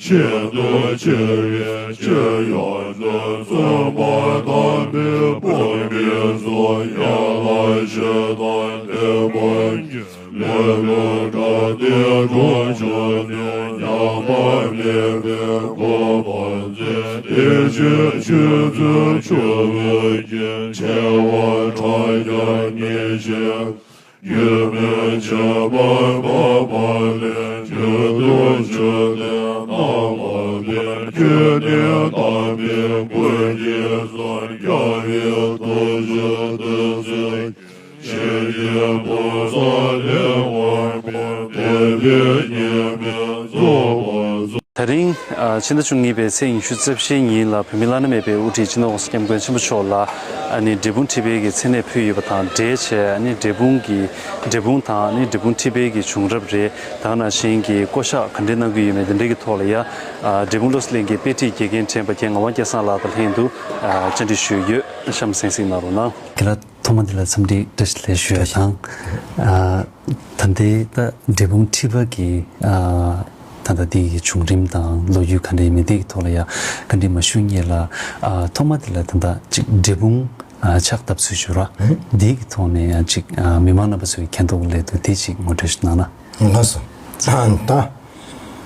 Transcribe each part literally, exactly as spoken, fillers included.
ཆེད་དུ་ཆེ་བའི་ཆེ་ཡང་དུ་བཙུན་པ་དམ་པའི་དཔུང་གིས་སུ་ཡ་ལ་ཞེ་དང་དེ་བ་ལེ་ལོ་དྲག་སྟེ་གྲོང་ཆོག་ནས་ཉམས་པ་མེད་པའི་གོ་འཕང་མཛད་དེ་ཆོས་ཆོས་ཚུལ་ཆོས་ཀྱི་ཆེ་བ་ཕྲ་རྒྱས་ཉེ་ཞིང་། ཡུལ་མེད་ཆེན་པོའི་མ་པ་ལས་ཆོས་དུ་ཆོས་ལས་སྣང་བ་ལས་ཆོས་ནི་དམ་པའི་སྐུ་གཅིག་སུ་རྒྱལ་བའི་ཐུགས་རྗེ་བདུད་རྩི་ཆེ་ཡི་བུ་ས་ལས་དབང་པའི་དད་པའི་ཉི་མའི་རྫོགས་པ། ད་རིང་ཕྱི་ཟླ་བཅུ་གཉིས་པའི་ཚེས་ཉི་ཤུ་རྩ་བཞིའི་ཉིན་ལ་བོད་མི་བླ་ན་མེད་པའི་དབུ་ཁྲིད་སྤྱི་ནོར་༸གོང་ས་༸སྐྱབས་མགོན་ཆེན་པོ་མཆོག་ལ་ཨ་ནི་འབྲས་སྤུངས་ཁྲི་པའི་གི་མཚན་གནས་ཕུལ་ཡོད་པ་དང་འབྲེལ་བྱས། ཨ་ནི་འབྲས་སྤུངས་ཀྱི་འབྲས་སྤུངས་དང་ཨ་ནི་འབྲས་སྤུངས་ཁྲི་པའི་གི་བྱུང་རབས་རེད། ད་ག་ནང་བཞིན་གྱི་བསྐོ་བཞག་ག་འདྲའི་གནང་གི་ཡོད་མེད་དེ་འདྲའི་གི་ཐོག་ལ་ཡ་འབྲས་སྤུངས་བློ་གསལ་གླིང་གི་དཔེ་ཁྲིད་དགེ་རྒན་དྲན་པ་རྒན་ངག་དབང་སྐལ་བཟང་ལགས་དང་ལྷན་དུ་བཅར་འདྲི་ཞུས་ཡོད། གཤམ་གསན་གཟིགས་གནང་རོགས་གནང་། ཐོག་མ་དེ་ལ་འཚམས་འདྲི་བཀྲ་ཤིས་བདེ་ལེགས་ཞུ་ཡ་དང་། ཨ། ད་ལྟའི་ད་འབྲས་སྤུངས་ཁྲི་པ་གི་ཨ། ད་ལྟ་དེ་ཡི་བྱུང་རིམ་དང་ལོ་རྒྱུས་ག་འདྲ་ཡིན་མིན་དེ་གི་ཐོག་ལ་ཡ་ག་འདྲ་མ་ཞུ་སྔོན་ལ། ཨ། ཐོག་མ་དེ་ལ་ད་ལྟ་ཅིག་འབྲས་སྤུངས་ཨ། ཕྱག་བཏབ་ཚུལ་ཞུ་ར། ཨ། དེ་གི་ཐོག་ནས་ཡང་ཅིག་ཨ། མི་མང་རྣམ་པ་ཚོའི་མཁྱེན་རྟོགས་སླད་དུ་དེ་ཅིག་ངོ་སྤྲོད་ཞིག་གནང་ན། ལགས་སོ། ད་ད།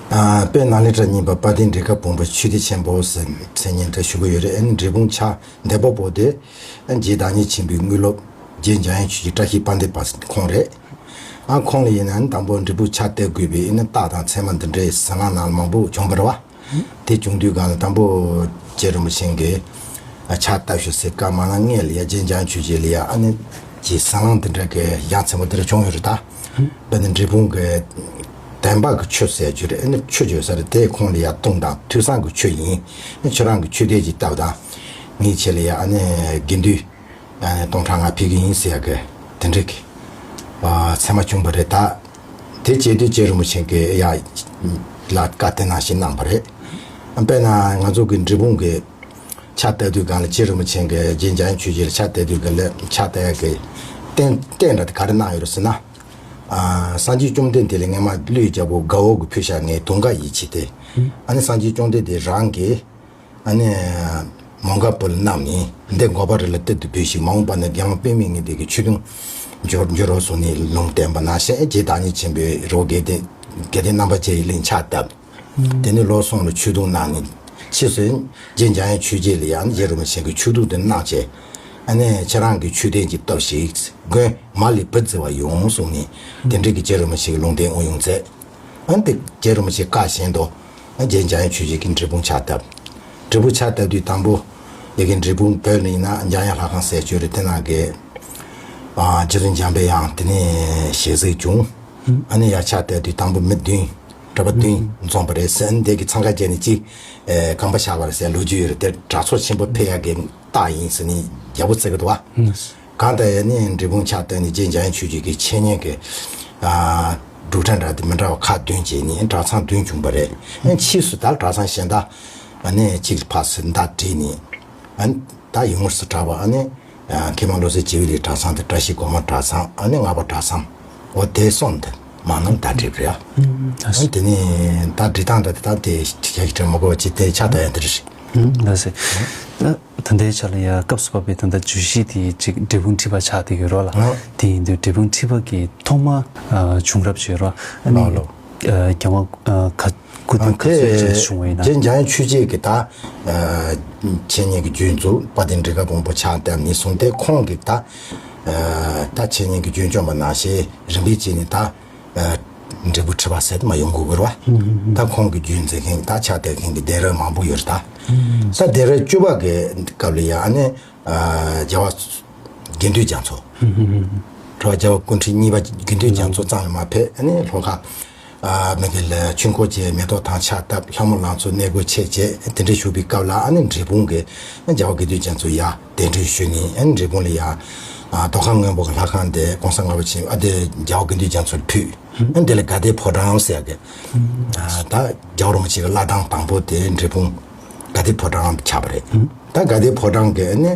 ཨ། དཔལ་ནཱ་ལེནྡྲ་གཉིས་པ་དཔལ་ལྡན་འབྲས་དཀར་སྤུངས་པ་ཆོས་སྡེ་ཆེན་པོ་ཟེར་མཚན་སྙན་འདྲ་ཞུ་གི་ཡོད་རེད། ཨ་ནི་འབྲས་སྤུངས་ཕྱག་འདེབས་པ་པོ་དེ་རྗེ་བདག་ཉིད་ཆེན་པོའི་དངོས་སློབ་རྗེ་འཇམ་དབྱངས་ཆོས་རྗེ་བཀྲ་ཤིས་དཔལ་ལྡན་པ་ཁོང་རེད། ཨ། ཁོང་ལ་ཡིན་ན་དང་པོ་འབྲས་སྤུངས་ཕྱག་བཏབ་དགོས་པའི་ཨ་ནི་རྟགས་དང་མཚན་མ་འདི་འདྲའི་ཟ་ལང་ནང་ལ་མང་པོ་བྱུང་བ་རེད་བ། དེ་བྱུང་དུས་སྒང་ལ་དང་པོ་རྗེ་རིན་པོ་ཆེ་གིས་ཨ། ཕྱག་བཏབ་ཤོག་ཟེར་སྐབས་མ་ན་སྔོན་ལ་ཡ་རྗེ་འཇམ་དབྱངས་ཆོས་རྗེ་ལ་ཡ་ཨ་ནི་ཀྱི་ཟ་ལང་འདི་འདྲ་གི་ཡ་མཚན་མོ་འདི་འདྲ་བྱུང་ཡོད་རེད་ད། དཔེར་ན་འབྲས་སྤུངས་གི་བདེན་པ་གི་ཆུ་ཟེར་རྒྱུ་རེད། ཨ་ནི་ཆུ་བརྗོད་ས་རེད། དེ་ཁོང་ལ་ཡ་བཏུང་དང་ཐོས་བསམ་གི་ཆུ་ཡིན། ཨ་ནི་ཁྱོད་རང་གི་ཆོས་དད་ཅིག་བཏབ་དང་། ངའི་ཆེད་ལ་ཡ་ཨ་ནི་དགེ་འདུན་ཨ་ནི་སྟོང་ཕྲག་ལྔ་ཕུལ་གི་ཡིན་ཟེར་ཡ་གི་དེ་འདྲ་གི་ཨ། མཚན་མ་བྱུང་བ་རེད་ད། དེ་བྱས་དུས་རྗེ་རིན་པོ་ཆེ་གིས་ཡ་ལ་བཀའ་དེ་ནང་བཞིན་གནང་བ་རེད། དཔེར་ན་ང་ཚོ་གི་འབྲས་སྤུངས་གི་ཕྱག་བཏབ་དུས་སྒང་ལ་རྗེ་རིན་པོ་ཆེ་གིས་རྗེ་འཇམ་དབྱངས་ཆོས་རྗེ་ལ་ཕྱག་བཏབ་དུས་སྒང་ལ་ཕྱག་བཏབ་ཡ་གི་རྟེན་རྟེན་འདྲ་དེ་ག་རེ་གནང་ཡོད་རེད་ཟེར་ན། ཨ། སངས་རྒྱས་བཅོམ་ལྡན་འདས་ལ་སྔོན་མ་གླུད་རྒྱལ་པོ་དགའ་བོ་གིས་ཕུལ་བཞག་ནས་དུང་དཀར་ཡིད་ཆེས་ཏེ། ཨ་ནི་སངས་རྒྱས་བཅོམ་ལྡན་འདས་རང་གིས་ཨ་ནི་མོའུ་འགལ་བུ་ལ་བསྣམས་ནས་འདི་འགོག་པ་རི་ལ་གཏེར་དུ་སྦས་ཤིག་མ་འོངས་པ་ན་རྒྱལ་དབང་པདྨས་ངེས་དེ་གི་ཆོས་དུང་འགྱུར་འགྱུར་རོ་གསུངས་ནས་ལུང་བསྟན་པ་ནང་བཞིན་རྗེ་བདག་ཉིད་ཆེན་པོས་རི་བོ་དགེ་ལྡན་དགེ་ལྡན་རྣམ་པར་རྒྱལ་བའི་གླིང་ཕྱག་བཏབ། དེ་ནས་ལོ་གསུམ་ལ་ཆོས་དུང་གནང་ནས་ཕྱིས་སུ་རྗེ་འཇམ་དབྱངས་ཆོས་རྗེ་ལ་ཡང་རྗེ་རིན་པོ་ཆེ་གིས་ཆོས་དུང་དེ་གནང་བྱས། ཨ་ནི་ཁྱེད་རང་གིས་ཆོས་དད་ཅིག་བཏབ་ཤིག་མགོན་མ་ལས་བུ་བརྩི་བ་ཡོང་གསུངས་ནས་དེ་འདྲ་གི་རྗེ་རིན་པོ་ཆེ་གི་ལུང་བསྟན་དབུ་དབྱུང་མཛད། ཨ་ནི་དེ་རྗེ་རིན་པོ་ཆེ་བཀའ་བཞིན་དུ་ཨ་རྗེ་འཇམ་དབྱངས་ཆོས་རྗེ་གིས་འབྲས་སྤུངས་ཕྱག་བཏབ། འབྲས་སྤུངས་ཕྱག་བཏབ་དུས་དང་པོ་ཡ་གི་འབྲས་སྤུངས་བོད་ལ་ཡིན་ན་འཇམ་དབྱངས་ལྷ་ཁང་ཟེར་ཅིག་ཡོད་རེད། དེ་ནང་གི་ཨ་རྗེ་བཙུན་འཇམ་པའི་དབྱངས་དེ་ནས་ཞལ་གཟིགས་བྱུང་། ཨ་ནི་ཡར་ཕྱག་བཏབ་དུས་དང་པོ་མི་བདུན་གྲྭ་པ་བདུན་འཛོམས་པ་རེད་ཟེར། ཨ་ནི་དེ་གི་འཚང་ཁ་བྱས་ནས་གཅིག་ཨེ་རྐང་པ་བཞག་པ་རེད་ཟེར་ལོ་རྒྱུས་ཡོད་རེད། དེ་དྲག་ཚོགས་ཆེན་པོ་ཕེབས་ཡ་གི་རྟགས་ཡིན་ཟེར་ནས་རྒྱལ་པོ་བརྩི་གི་འདུག་བ། གང་ལྟར་ཡང་ནི་འབྲས་སྤུངས་ཕྱག་བཏབ་ནས་རྗེ་འཇམ་དབྱངས་ཆོས་རྗེ་གི་འཆད་ཉན་གྱི་ཨ་སྒྲུབ་གྲྭ་འདྲ་དེ་མི་འདྲ་བ་ཁག་བདུན་བྱས་ནས་གྲྭ་ཚང་བདུན་བྱུང་བ་རེད། ཨ་ཕྱིས་སུ་ད་གྲྭ་ཚང་གཞན་དག་ཨ་ནི་གཅིག་ཕར་ཚུར་མདའ་བསྒྲིལ་ནས་ཨ་ད་ཡུལ་དངོས་སུ་གྲགས་པ་ཨ་ནི་མཁས་མང་བློ་གསལ་རྒྱལ་བའི་གླིང་གྲྭ་ཚང་དེ་བཀྲ་ཤིས་སྒོ་མང་གྲྭ་ཚང་ཨ་ནི་ལྔ་པ་གྲྭ་ཚང་འོ་དེ་གསུམ་དེ་མ་ནམ་ད་བསྒྲིལ་བ་རེད། ཨ་དེ་ནས་ད་བསྒྲིལ་སྟངས་འདྲ་དེ་ད་དེ་ཞག་གི་དྲན་མ་དགོས་པ་ཅིག་དེ་ཕྱག་བཏབ་ཡ་དེ་རེད། ལགས་སེ། ད་ལྟའི་ཆ་ལ་ཡ་སྐབས་སུ་བབས་པའི་ད་ལྟ་བརྗོད་གཞི་དེ་ཅིག་འབྲས་སྤུངས་ཁྲི་པ་ཆགས་བསྡད་ཡོད་རོགས་ལ། ཨ། དེ་ཡིན་དུས་འབྲས་སྤུངས་ཁྲི་པ་གི་ཐོག་མ་ཨ་བྱུང་རབས་བརྗོད་རོགས། ཨ་ནི་ལགས་ལགས། ཨ་རྒྱལ་དབང་ཨ་ག་སྐུ་དུས་ག་ཚོད་ཅིག་ལ་བྱུང་བ་ཡིན་ན། རྗེ་འཇམ་དབྱངས་ཆོས་རྗེ་གི་ད་ཨ་འཆད་ཉན་གྱི་རྒྱུན་བཙུགས་དཔལ་ལྡན་འབྲས་དཀར་སྤུངས་པ་ཕྱག་བཏབ་ནས་བཟུང་སྟེ་ཁོང་གི་ད་ཨ་ད་འཆད་ཉན་གྱི་རྒྱུན་སྐྱོང་བ་ནང་བཞིན་རིམ་པས་བྱས་ནས་ད། ཨ་འབྲས་སྤུངས་ཁྲི་པ་ཟེར་དུ་མ་ཡོང་དགོས་དགོས་རེད་བ། ད་ཁོང་གི་རྒྱུན་འཛིན་མཁན་ད་ཕྱག་བཏབ་མཁན་གྱི་གདན་རབས་མང་པོ་ཡོད་རེད་ད། ད་གདན་རབས་བཅུ་པ་གི་སྐབས་ལ་ཡང་ཨ་ནི་ཨ་རྒྱལ་བ་དགེ་འདུན་རྒྱ་མཚོ། གྲྭ་པ་རྒྱལ་བ་སྐུ་ཕྲེང་གཉིས་པ་དགེ་འདུན་རྒྱ་མཚོ་གཙང་ལ་མར་ཕེབས་ཨ་ནི་ལྷོ་ཁ་ཨ་མི་དགེ་ལ་ཆོས་འཁོར་བཅས་མེ་ཏོག་དང་ཕྱག་བཏབ་ལྷ་མོ་ལང་ཚོ་གནས་སྒོ་ཕྱེ་བྱས་དེ་འདྲ་བཞུགས་པའི་སྐབས་ལ་ཨ་ནི་འབྲས་སྤུངས་ཀྱི་རྒྱལ་བ་དགེ་འདུན་རྒྱ་མཚོ་ཡར་གདན་འདྲེན་ཞུས་ནས་ཨ་ནི་འབྲས་སྤུངས་ལ་ཡར་ཨ་རྡོ་ཁང་སྔོན་པོ་གི་ལྷ་ཁང་དེ་གོང་ས་ལྔ་པ་ཆེན་ཨ་དེ་རྒྱལ་བ་དགེ་འདུན་རྒྱ་མཚོ་ལ་ཕུལ། ཨ་ནི་དེ་ལ་དགའ་ལྡན་ཕོ་བྲང་ཟེར་ཡ་གི་ཨ་ད་རྒྱལ་བ་རིན་པོ་ཆེ་གི་བླ་བྲང་དང་པོ་དེ་འབྲས་སྤུངས་ དགའ་ལྡན་ཕོ་བྲང་ཆགས་པ་རེད། ད་དགའ་ལྡན་ཕོ་བྲང་གི་ནི་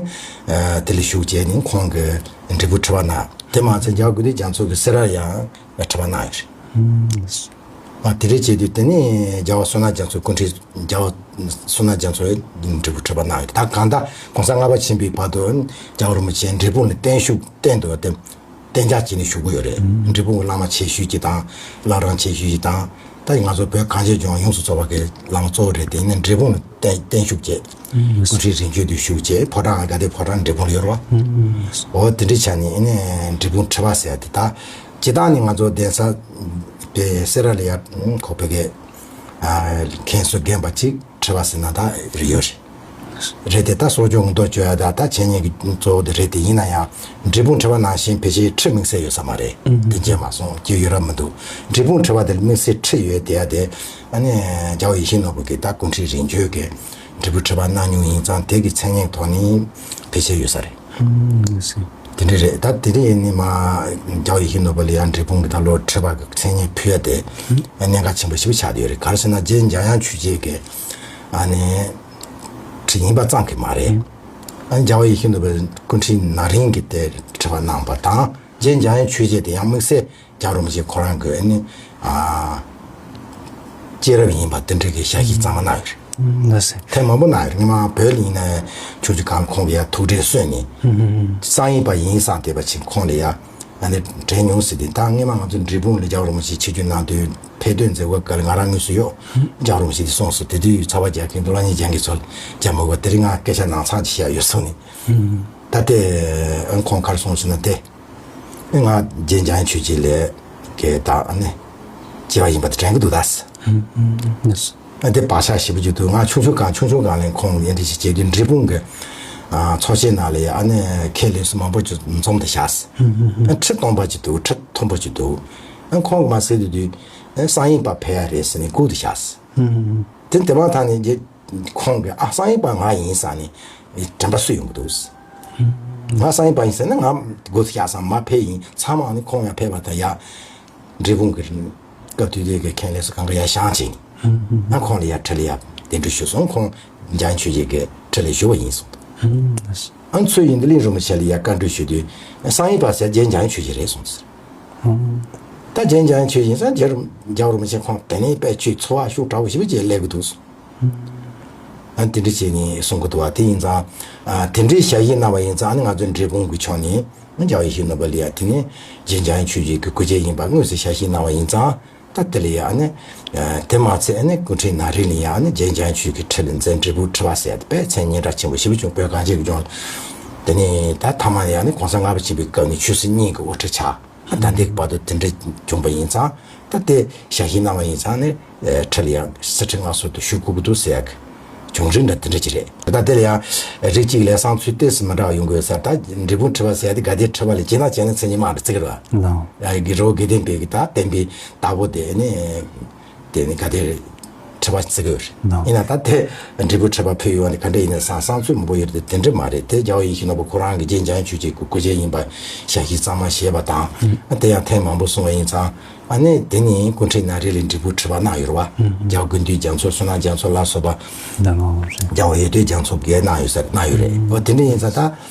དེ་ལ་བཞུགས་བྱས་ནི་ཁོང་གི་འབྲས་སྤུངས་ཁྲི་པ་ན་དེ་མ་ཚད་རྒྱལ་བ་དགུང་སྟོན་རྒྱ་མཚོ་གི་སེ་ར་ཡང་ཁྲི་པ་གནང་ཡོད་རེད། ཨ་དེ་རེད་བྱས་དུས་དེ་ནི་རྒྱལ་བ་བསོད་ནམས་རྒྱ་མཚོའི་སྐུ་ཕྲེང་རྒྱལ་བ་བསོད་ནམས་རྒྱ་མཚོའི་འབྲས་སྤུངས་ཁྲི་པ་གནང་ཡོད། ད་གང་ལྟར་གོང་ས་ལྔ་པ་ཕྱིན་པའི་བར་དུ་རྒྱལ་བ་རིན་པོ་ཆེ་འབྲས་སྤུངས་ལ་བརྟན་བཞུགས་གཏན་དུ་བརྟན་གཏན་འཇགས་བྱས་ནས་བཞུགས་ཀྱི་ཡོད་རེད། འབྲས་སྤུངས་ཀྱི་བླ་མ་ཆེ་ཤོས་ཅིག་དང་བླ་བྲང་ཆེ་ཤོས་ཅིག་དང་ད་ང་ཚོ་བོད་གངས་ཅན་ལྗོངས་ཡོངས་སུ་རྫོགས་པ་གི་བླ་མ་གཙོ་བོ་རེད། དེ་ནི་འབྲས་སྤུངས་ལ་བརྟན་བརྟན་བཞུགས་བྱས། སྐུ་ཕྲེང་རིམ་བྱོན་དུ་བཞུགས་བྱས་ཕོ་བྲང་དགའ་ལྡན་ཕོ་བྲང་འབྲས་སྤུངས་ལ་ཡོད་རེད་བ། འོ་དེ་འདྲ་ཆགས་ནས་ཨ་ནི་འབྲས་སྤུངས་ཁྲི་པ་ཟེར་ཡ་དེ་ད་སྤྱིར་བཏང་ནི་ང་ཚོ་གདན་ས་པའི་སེ་ར་ལ་ཡ་ཁོ་བོད་ཀྱི་མཁན་ཟུར་རྒན་པ་ཅིག་ཁྲི་པ་ཟེར་ན་ད་རེ་ཡོད་རེད། རེད་དེ་ད་གསོ་སྐྱོང་མདོ་བཅོ་ཡ་ད་ད་འཆད་ཉན་གྱི་གཙོ་བོ་དེ་རེད་དེ། ཡིན་ན་ཡང་འབྲས་སྤུངས་ཁྲི་པ་ནང་བཞིན་ཕལ་ཆེར་ཁྲི་དམིགས་བསལ་ཡོད་ས་མ་རེད། དེ་མཇལ་མ་སོང་རྒྱུ་ཡོད་ར་མི་འདུག་འབྲས་སྤུངས་ཁྲི་པ་དེར་དམིགས་བསལ་ཁྲི་ཡོད་དེ་ཡ་དེ་ཨ་ནི་རྒྱལ་བ་ཡིད་བཞིན་ནོར་བུ་གི་ད་སྐུ་ཕྲེང་རིམ་བྱོན་གྱི་འབྲས་སྤུངས་ཁྲི་པ་གནང་མྱོང་ཡིན་ཙང་དེ་གི་མཚན་སྙན་ཐོག་ནས་ཕལ་ཆེར་ཡོད་ས་རེད། དེ་འདྲ་རེད། ད་དེ་རིང་ཡིན་ནི་མ་རྒྱལ་བ་ཡིད་བཞིན་ནོར་བུ་ལ་ཡང་འབྲས་སྤུངས་ཀྱི་ད་ལོ་ཁྲི་པ་གི་མཚན་སྙན་ཕུལ་ཡ་དེ་གནད་འགག་ཆེན་པོ་ཞེ་པོ་ཆགས་བསྡད་ཡོད་རེད། ག་རེ་ཟེར་ན་རྗེ་འཇམ་དབྱངས་ཆོས་རྒྱལ་གི་ཨ་ནི་ཁྲི་ཡིན་པ་ཙམ་གྱིས་མ་རེད། ཨ་ནི་རྒྱལ་བ་ཡིད་བཞིན་ནོར་བུ་སྐུ་ཕྲེང་ན་རིམ་གྱི་དེ་ཁྲི་པ་གནང་བ་དང་རྗེ་འཇམ་དབྱངས་ཆོས་རྒྱལ་དེ་ཡང་དམིགས་བསལ་རྒྱལ་བ་རིན་པོ་ཆེ་ཁོ་རང་གི་ཨ་ནི་ཨ་སྐྱེས་རབས་ཡིན་པ་དེ་འདྲ་གི་ཞལ་བཞེས་གཙང་མ་གནང་ཡོད་རེད། ལགས་སོ། ཐེངས་མང་པོ་གནང་ཡོད་རེད། སྔོན་མ་བོད་ལ་ཡིན་ན་ཆུང་ཆུང་སྒང་ཁོང་གི་ཡ་ཐུགས་འདྲེན་གསོལ་ནས་གསང་ཡིག་པ་ཡིན་བསམ་བསྡད་པ་ཅིག་ཁོང་ལ་ཡ་ཨ་ནི་དྲན་མྱོང་ཟེར་ཏེ། ད་སྔོན་མ་ང་ཚོ་འབྲས་སྤུངས་ལ་རྒྱལ་བ་རིན་པོ་ཆེ་ཆིབས་བསྒྱུར་གནང་དུས་ཕེབས་སྟོན་མཛད་སྒོ་སྐབས་ལ་ང་རང་དངོས་སུ་ཡོད། རྒྱལ་བ་རིན་པོ་ཆེ་དེ་གསུངས་སོང་། དེ་དུས་ཚ་བ་རྒྱག་མཁན་འདུག་ལ་ཉེ་རྒྱང་གི་ཚོ་རྒྱ་མི་གོ་དེ་རིང་ང་སྐད་ཆ་ནང་ཚང་ཅིག་བཤད་ཡོད་སོང་ནས། ད་དེ་ཨ་ཁོང་ག་རེ་གསུངས་ཟེར་ན་དེ། ང་རྗེ་འཇམ་དབྱངས་ཆོས་རྒྱལ་ལས་ཀྱི་ད་ཨ་ནི་སྐྱེ་བ་ཡིན་པ་དེ་དྲན་གྱི་འདུག་ད། ཨ་དེ་བག་ཆགས་ཞེ་པོ་ཅིག་འདུག་ང་ཆུང་ཆུང་སྒང་ཆུང་ཆུང་སྒང་ལ་ཁོང་ཡན་དེ་ཞིག་བྱས་དུས་འབྲས་སྤུངས་ཀྱི་ཚོགས་ཆེན་ནང་ལ་ཡ་ཨ་ནི་མཁན་ལས་སུ་མང་པོ་ཅིག་འཛོམས་ཏེ་བཞག་ཨ་ཁྲི་སྟོང་པ་ཅིག་འདུག་ཁྲི་མཐོན་པོ་ཅིག་འདུག་ཨ་ཁོང་གི་མ་ཟེར་དུས་དུས་གསང་ཡིག་པ་ཕེབས་ཡ་རེད་ཟེར་ནས་སྒུག་ཏུ་བཞག་དེ་དེ་མ་ཐག་ནས་རྗེ་ཁོང་གིས་ཨ་གསང་ཡིག་པ་ང་ཡིན་ཟེར་ནས་དྲན་པ་གསོས་ཡོང་གི་འདུག་ང་གསང་ཡིག་པ་ཡིན་ཟེར་ན་ང་སྒུག་ཏུ་བཞག་ས་མ་ཕེབས་ཡིན། ཚང་མ་ནི་ཁོང་ཡར་ཕེབས་པ་དང་ཡ་འབྲས་སྤུངས་ཀྱི་སྐབས་དེ་དུས་ཀྱི་མཁན་ལས་སུ་གང་ག་ཡར་བཞེངས་བྱས་ནས་ཨ་ཁོང་ལ་ཡར་ཁྲི་ལ་ཡར་གདན་འདྲེན་ཞུས་སོང་། ཁོང་འཇམ་དབྱངས་ཆོས་རྒྱལ་གྱི་ཁྲི་ལ་བཞུགས་པ་ཡིན་གསུངས། ཨ་ཚུར་ཡོན་ཏན་གླིང་རིན་པོ་ཆེ་ལ་ཡར་བཀའ་འདྲི་ཞུས་དུས་གསང་ཡིག་པ་ཟེར་རྗེ་འཇམ་དབྱངས་ཆོས་རྒྱལ་རེད་གསུངས་ཟེར། ད་རྗེ་འཇམ་དབྱངས་ཆོས་རྒྱལ་ཡིན་ཙང་རྗེ་རུ་རྒྱལ་བ་རིན་པོ་ཆེ་ཁོང་དེ་ནས་དཔེ་ཆོས་འཚོ་བ་ཤུགས་དྲག་པོ་ཞེ་པོ་ཅིག་སླེབས་ཀྱི་འདུག་ཨ་དེ་འདྲ་བྱས་ནས་གསུང་གི་འདུག་བ། དེ་ཡིན་ཙང་ཨ་དེ་འདྲའི་ཞལ་བཞེས་གནང་བ་ཡིན་ཙང་ཨ་ནི་ང་ཚོའི་འབྲས་སྤུངས་ཀྱི་ཕྱོགས་ནས་རྒྱལ་བ་ཡིད་བཞིན་ནོར་བུ་ལ་ཡ་དེ་ནས་རྗེ་འཇམ་དབྱངས་ཆོས་རྒྱལ་གྱི་སྐུ་སྐྱེ་ཡིན་པ་དངོས་སུ་ཞལ་བཞེས་གནང་བ་ཡིན་ཙང་། ད་དེ་ལ་ཡ་ཨ་ནི་དེ་མ་ཚད་ཨ་ནི་སྐུ་ཕྲེང་ན་རིམ་ལ་ཡ་ཨ་ནི་རྗེ་འཇམ་དབྱངས་ཆོས་ཀྱི་ཁྲི་ལ་མཛད་འབྲས་སྤུངས་ཁྲི་པ་ཟེར་ཡ་དེ་དཔེ་མཚན་སྙན་གྲགས་ཆེན་པོ་ཞེ་པོ་བྱུང་། བོད་གངས་ཅན་གྱི་ལྗོངས་དེ་ནས་ད་ཐ་མ་ལ་ཡ་ཨ་ནི་གོང་ས་ལྔ་པ་ཆེན་པོའི་སྐབས་ནས་ཆོས་སྲིད་གཉིས་ཀྱི་དབུ་ཁྲིད་ཆགས། ད་ལྟའི་བར་དུ་དེ་འདྲ་བྱུང་བ་ཡིན་ཙང་ད་དེ་ཞལ་བཞེས་གནང་བ་ཡིན་ཙང་ནི་ཁྲི་ལ་ཡང་གསེར་ཁྲི་མངའ་གསོལ་དུ་ཞུ་དགོས་ཀྱི་འདུག་ཟེར་ཡག་གི་བྱུང་རིམ་འདྲ་དེ་འདྲ་ཅིག་རེད། ད་དེ་ལ་ཡང་རིགས་གཅིག་ལས་བསམ་ཚུལ་ཏོག་ཙམ་མི་འདྲ་བ་ཡོང་གི་ཡོད་ས་རེད། ད་འབྲས་སྤུངས་ཁྲི་པ་ཟེར་ཡ་དེ་དགའ་ལྡན་ཁྲི་པ་ལས་ཇེ་ནག་ཇེ་ནག་ཚད་ཉིན་མ་རེད་བརྩི་གི་རེད་བ། ལགས། ཡ་གི་རི་བོ་དགེ་ལྡན་པའི་གི་ད་བསྟན་པའི་བདག་པོ་དེ་ནི་དེ་ནི་དགའ་ལྡན་ཁྲི་པ་བརྩི་གི་ཡོད་རེད། ལགས། ཡིན་ན་ད་དེ་འབྲས་སྤུངས་ཁྲི་པ་ཕེབས་ཡོང་བ་ནི་ག་འདྲ་ཡིན་ན་བསམ་བསམ་ཚུལ་མང་པོ་ཡོད་རེད་དེ། དེ་འདྲ་མ་རེད། དེ་རྒྱལ་བ་ཡིད་བཞིན་ནོར་བུ་ཁོ་རང་གི་རྗེ་འཇམ་དབྱངས་ཆོས་རྒྱལ་གྱི་སྐུ་ཕྱྭ་ཡིན་ཙང་མ་ཞེས་པ་དང་། ཨ་དེ་ཡང་ཐེངས་མང་པོ་གསུངས་པ་ཡིན་ཙང་། ཨ་ནི་དེ་ནི་སྐུ་ཕྲེང་ན་རིམ་ལ་འབྲས་སྤུངས་ཁྲི་པ་གནང་ཡོད་རེད་བ། རྒྱལ་བ་དགུང་སྟོན་རྒྱ་མཚོ་བསོད་ནམས་རྒྱ་མཚོ་ལ་སོགས་པ། ལགས་ལགས་རེད། རྒྱལ་བ་ཡིད་བརྟན་རྒྱ་མཚོ་གིས་གནང་ཡོད་ས་གནང་ཡོད་རེད། འོ་དེ་འདྲ་ཡིན་ཙང་ད་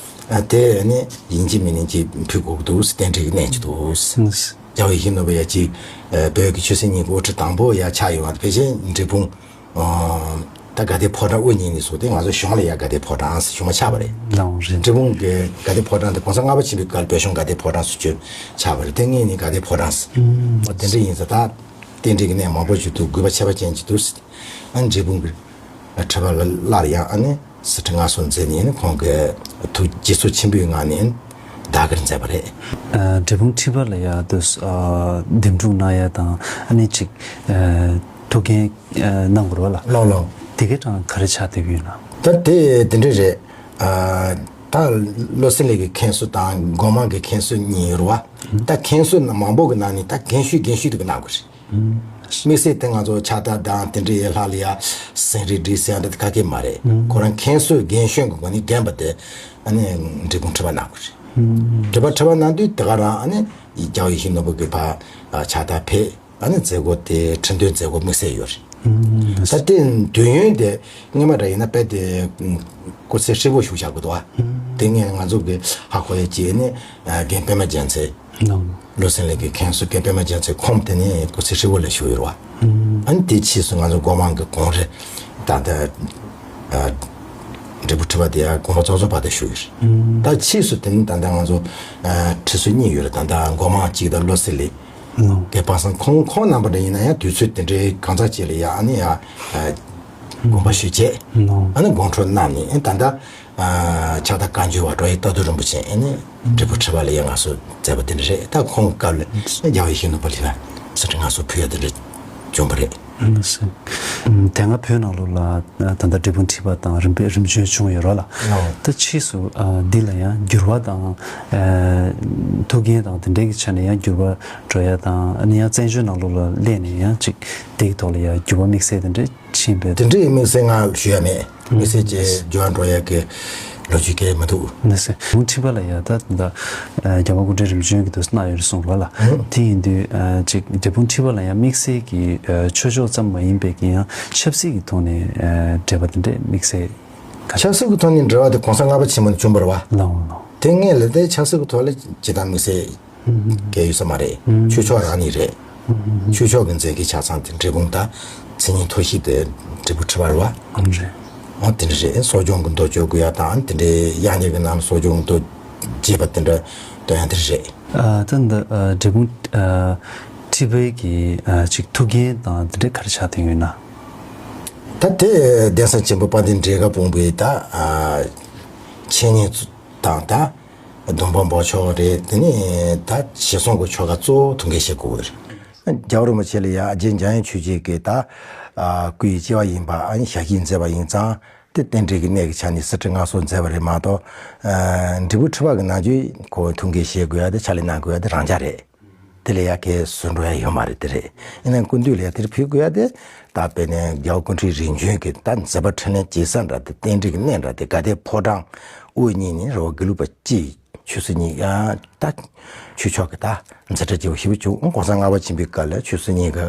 ཨ་དེ་ནི་ཡིན་གཅིག་མིན་གཅིག་ཕུལ་དགོས་ཀྱི་འདུག་རྟེན་འབྲེལ་གྱི་གནད་ཅིག་འདུག་རྒྱལ་བ་ཡིད་བཞིན་ནོར་བུ་ཡ་གཅིག་བོད་ཀྱི་ཆོས་སྲིད་གཉིས་ཀྱི་དབུ་ཁྲིད་དང་པོ་ཡ་ཆགས་ཡོང་བ་དེ་ཕལ་ཆེར་འབྲས་སྤུངས། ཨོ། ད་དགའ་ལྡན་ཕོ་བྲང་དབུ་བརྙེས་ནས་བཟུང་སྟེ་ང་ཚོ་གཞུང་ལ་ཡ་དགའ་ལྡན་ཕོ་བྲང་ཟེར་གཞུང་ཆགས་པ་རེད། ལགས་འོང་རེད། འབྲས་སྤུངས་ཀྱི་དགའ་ལྡན་ཕོ་བྲང་དེ་གོང་ས་ལྔ་པ་ཆེན་པོའི་སྐབས་བོད་གཞུང་དགའ་ལྡན་ཕོ་བྲང་ཟེར་བརྗོད་ཆགས་པ་རེད། དེ་སྔོན་ནས་དགའ་ལྡན་ཕོ་བྲང་ཟེར། ཨོ་དེ་འདྲ་ཡིན་ཙང་ད་རྟེན་འབྲེལ་གྱི་གནད་མང་པོ་ཞིག་འདུག་དགོས་པ་ཁྱད་པར་ཅན་ཅིག་འདུག་ཨ་འབྲས་སྤུངས་ཀྱི་ཁྲི་པ་ལ་སླར་ཡང་ཨ་ནི་གསེར་ཁྲི་མངའ་གསོལ་མཛད་ནས་ནི་ཁོང་གི་ཐུགས་དགྱེས་ཚུལ་ཆེན་པོའི་ངང་ནས་བདག་གིར་མཛད་པ་རེད། ཨ་འབྲས་སྤུངས་ཁྲི་པ་ལ་ཡ་དུ་ཨ་འདེམས་སྒྲུག་གནང་ཡ་དང་ཨ་ནི་ཅིག་ཨ་ཐུགས་འགན་ཨ་གནང་དགོས་རེད་བ་ལ། ལགས་ལགས། དེ་གའི་གྲངས་ག་རེ་ཆགས་བསྡད་ཡོད་ན། ད་དེ་དེ་འདྲ་རེད། ཨ་ད་བློ་གསལ་གླིང་གི་མཁན་ཟུར་དང་སྒོ་མང་གི་མཁན་ཟུར་གཉིས་ཡོད་རེད་བ། ད་མཁན་ཟུར་མང་པོ་གི་ནང་ནས་ད་རྒན་ཤོས་རྒན་ཤོས་དེ་ག་གནང་དགོས་རེད། དམིགས་བསལ་དེ་ང་ཚོ་ཕྱག་རྟགས་དང་དེ་འདྲའི་ཡན་ལག་ལ་ཡ་ཟིན་བྲིས་བྲིས་ཟེར་ཡ་འདྲ་དེ་ག་གེ་མ་རེད། ཁོ་རང་མཁན་ཟུར་རྒན་གཞོན་གྱི་སྒོ་ནས་རྒན་པ་དེ་ཨ་ནི་འབྲས་སྤུངས་ཁྲི་པ་གནང་དགོས་རེད། ཁྲི་པ་ཁྲི་པ་གནང་དུས་དེ་ག་རང་ཨ་ནི་རྒྱལ་བ་ཡིད་བཞིན་ནོར་བུ་གི་ཕ་ཕྱག་རྟགས་ཕེབས། ཨ་ནི་མཛད་སྒོ་དེ་ཁྲི་འདོན་མཛད་སྒོ་དམིགས་བསལ་ཡོད་ ད་དེ་དུས་ཡུན་དེ་སྔོན་མ་འདྲ་ཡིན་ན་དཔེ་དེ་སྐུ་ཚེ་ཧྲིལ་པོ་བཞུགས་བཞག་གི་འདུག་བ། དེ་ངས་ང་ཚོ་གི་ཧ་གོ་ཡ་ཅིག་ནི་རྒན་པད་མ་རྒྱལ་མཚན། བློ་སེང་ལགས་ཀྱི་མཁན་ཟུར་རྒན་པད་མ་རྒྱལ་མཚན་ཁོང་དེ་ནས་སྐུ་ཚེ་ཧྲིལ་པོ་ལ་བཞུགས་ཡོད་རེད་བ། ཨ་ནི་དེ་ཕྱིས་སུ་ང་ཚོ་སྒོ་མང་གི་གོང་རེད། ད་ལྟ་ཨ་འབྲས་བུ་ཁྲི་པ་དེ་ཡང་དགོངས་པ་རྫོགས་རྫོགས་བར་དུ་བཞུགས་ཡོད་རེད། ད་ཕྱིས་སུ་དེ་ནི་ད་ལྟ་ང་ཚོ་ཨ་ཁྲི་ཟུར་གཉིས་ཡོད་རེད། ད་ལྟ་སྒོ་མང་གཅིག་དང་བློ་སེང་ལགས་ཀྱི་པ་སངས་ཁོང་ཁོང་རྣམ་པ་འདྲ་ཡིན་ན་ཡང་དུས་ཚོད་དེ་འདྲའི་གང་ཙམ་ཅིག་ལ་ཡང་ཨ་ནི་ཡང་ཨ་དགོངས་པ་ཞུས་བྱས་ཨ་ནི་དགོངས་འཁྲོལ་གནང་ནས་ཨ་ད་ལྟ། ཨ་ཕྱག་བདག་བཀའ་འགྱུར་བ་ཀྲོའུ་ཡི་རྟ་རྡོ་རིན་པོ་ཆེ་ཨ་ནི་འབྲས་བུ་ཁྲི་པ་ལ་ཡང་ང་ཚོ་མཛད་པ་དེ་འདྲ་རེད། ད་ཁོང་སྐབས་ལ་རྒྱལ་བ་ཡིད་བཞིན་ནོར་བུ་ལ་ཡང་གསེར་ཁྲི་མངའ་གསོལ་ཕུལ་ཡ་དེ་འདྲ་བྱུང་བ་རེད། ཨ་ནི་སེ། ཨམ་དེ་སྔ་བོད་ནང་ལོགས་ལ་ད་ལྟ་འབྲས་སྤུངས་ཁྲི་པ་དང་རིམ་པས་རིམ་བྱོན་བྱུང་ཡོད་རེད་ལ། ད་ཕྱིས་སུ་ཨ་འདི་ལ་ཡང་འགྱུར་བ་དང་ཨ་ཐུགས་འགན་དང་དེ་འདྲའི་གི་ཆ་ནས་ཡང་འགྱུར་བ་འགྲོ་ཡ་དང་ཨ་ནི་ཡང་བཙན་བྱོལ་ནང་ལོགས་ལ་སླེབས་ནས་ཡང་ཅིག་དེ་གི་ཐོག་ལ་ཡང་འགྱུར་བ་དམིགས་བསལ་དེ་འདྲ་ཕྱིན་པའི། དེ་འདྲའི་དམིགས་བསལ་ང་ཞུ་ཡ་མེད། དམིགས་བསལ་གྱི་འགྱུར་བ་འགྲོ་ཡ་གི་ལོ་རྒྱུས་གང་ཡང་མི་འདུག་ལགས་སེ། འབྲས་སྤུངས་ཁྲི་པ་ལ་ཡ་ད་ད་རྒྱལ་བ་སྐུ་ཕྲེང་རིམ་བྱོན་གྱི་དུས་སུ་གནང་ཡོད་རེད་གསུངས་པ་ལ། དེ་ཡིན་དུས་ཅིག་འབྲས་སྤུངས་ཁྲི་པ་ལ་ཡ་དམིགས་བསལ་གྱི་ཆོས་ཕྱོགས་ཙམ་མ་ཡིན་པའི་གི་ཡང་ཆབ་སྲིད་ཀྱི་ཐོག་ནས་འབྲེལ་བ་དེ་འདྲས་དམིགས་བསལ་ག་ཆབ་སྲིད་ཀྱི་ཐོག་ནས་འབྲེལ་བ་དེ་གོང་ས་ལྔ་པ་ཆེན་པོ་ནས་བྱུང་བ་རེད་བ། ལགས་འོང་ལགས། དེ་སྔོན་ལ་དེ་ཆབ་སྲིད་ཀྱི་ཐོག་ལ་ཇི་ལྟར་དམིགས་བསལ་གང་ཡོད་ས་མ་རེད། ཆོས་ཕྱོགས་རང་ནས་རེད། ཆོས་ཕྱོགས་ཀྱི་མཛད་འགན་ཆ་ཚང་དེ་འབྲས་སྤུངས་དང་མཚན་ཉིད་ཐོར་བུ་དེ་འབྲས་སྤུངས་ཁྲི་པ་རེད་བ། ཨང་རེད། ཨང་དེ་འདྲ་རེད། གསོ་སྦྱོང་གི་མདོ་བསྐྱོར་དགོས་ཡ་དང་དེ་འདྲའི་དབྱར་གནས་ཀྱི་ནང་གསོ་སྦྱོང་མདོ་རྒྱས་པ་དེ་འདྲ་འདོན་ཡ་དེ་རེད། ཨ་ད་འདི་ཨ་འབྲས་སྤུངས་ཨ་ཁྲི་པའི་གི་ཨ་ཅིག་ཐུགས་འགན་དང་དེ་འདྲ་ག་རེ་ཆགས་བསྡད་ཡོད་ན། ད་དེ་གདན་ས་ཆེན་པོ་དཔལ་ལྡན་འབྲས་དཀར་སྤུངས་པའི་ད་ཨ་འཆད་ཉན་དང་ད། སྡོམ་པ་འབོགས་ཆོག་རེད། དེ་ནས་ད་ཞལ་གསུང་གི་ཆོ་ག་གཙོ་བོ་ཐུགས་འགན་བཞེས་དགོས་རེད། རྒྱལ་བ་རིན་པོ་ཆེ་ལ་ཡ་རྗེ་འཇམ་དབྱངས་ཆོས་རྗེ་གིས་ད་སྐུའི་སྐྱེ་བ་ཡིན་པ་ཨ་ནི་ཞལ་བཞེས་མཛད་པ་ཡིན་ཙང་དེ་རྟེན་འབྲེལ་གྱི་གནད་ཀྱི་ཆ་ནས་གསེར་ཁྲི་མངའ་གསོལ་མཛད་པ་རེད་མ་གཏོགས། འབྲས་སྤུངས་ཁྲི་པ་གི་ནང་ཆོས་ཁོ་ཐུགས་འགན་བཞེས་དགོས་ཡ་དེ་ཕྱག་ལས་གནང་དགོས་ཡ་དེ་རང་འཇགས་རེད། དེ་ལས་ཡ་གས་བཟོ་འགྲོ་ཡ་ཡོད་མ་རེད། དེ་རེད། ཡིན་ནའང་སྐུ་མདུན་ལ་ཡ་དེར་ཕུལ་དགོས་ཡ་དེ་ད་དཔེར་ན་རྒྱལ་བ་སྐུ་ཕྲེང་རིམ་བྱོན་གྱི་ད་མཛད་པ་འཕྲིན་ལས་སྐྱེལ་ས་འདྲ་དེ་རྟེན་འབྲེལ་གྱི་གནས་འདྲ་དེ་དགའ་ལྡན་ཕོ་བྲང་དབུ་བརྙེས་ནས་རེད་བ། དགེ་ལུགས་པ་སྤྱི་ཆོས་སྲིད་གཉིས་ཀ་ད་ཆོས་ཕྱོགས་ཀྱི་ད་མཛད་འཕྲིན་སྐྱེལ་བ་ཞེ་པོ་བྱུང་། གོང་ས་ལྔ་པ་ཆེན་པོའི་སྐབས་ལ་ཆོས་སྲིད་གཉིས་ཀ་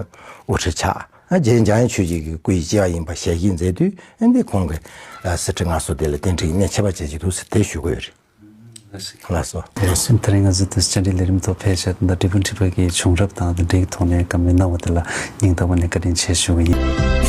དབུ་ཁྲིད་ཆགས། རྗེ་འཇམ་དབྱངས་ཆོས་རྗེ་གི་སྐུའི་སྐྱེ་བ་ཡིན་པ་ཞལ་བཞེས་མཛད་དུས་འདི་ཁོང་གི་གསེར་ཁྲི་མངའ་གསོལ་དེ་ལ་རྟེན་འབྲེལ་གྱི་གནས་ཁྱད་པར་ཅན་ཞིག་འདུག་ཟེར་དེ་ཞུ་གི་ཡོད་རེད། ལགས་སོ། ལགས་སོ། དེ་རིང་ང་ཚོ་དུས་བཅར་འདྲི་ལས་རིམ་ཐོག་ཕེབས་བྱས་ད་འབྲས་སྤུངས་ཁྲི་པ་གི་བྱུང་རབས་དང་དེ་འབྲེལ་གྱི་ཐོག་ནས་བཀའ་མོལ་གནང་བ་དེ་ལ་སྙིང་ཐག་པ་ནས་བཀའ་དྲིན་ཆེ་ཞུ་གི་ཡིན།